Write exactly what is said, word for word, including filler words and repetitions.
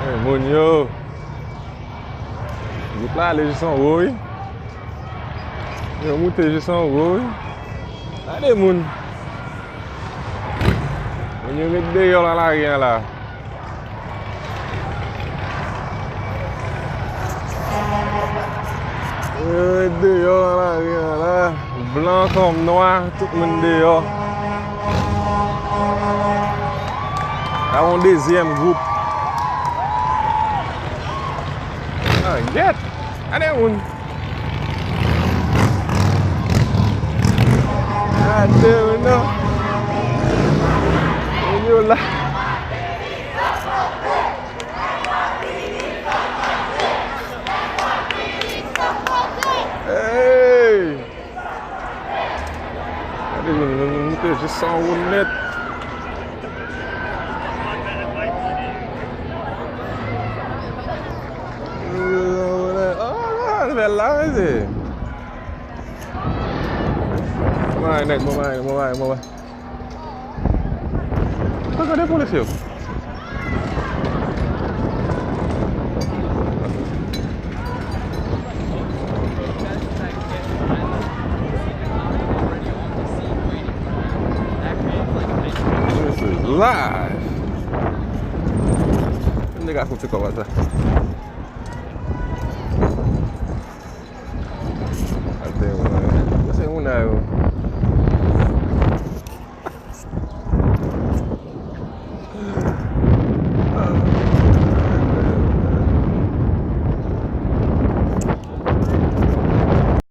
Moun yo. Gwoup la ale jis anwo, wi. Yo moute jis anwo, wi. Gade moun. Moun yo ret deyò nan lari a la. Yo ret deyò nan lari a la. Blan kòm nwa, tout moun deyò. Sa yon dezyèm gwoup. Ah, gèt! Gade moun. Gade moun non. Moun yo la. Hey! Gade moun, moun, moun moute jis anwo nèt. Ah, nouvèl la, mesye. Bon bagay, nèg, bon bagay, bon bagay, bon bagay. Sa gade polis yo. This is live. Nèg a fout se kòb sa. Atè, wè. Yo se moun a yo.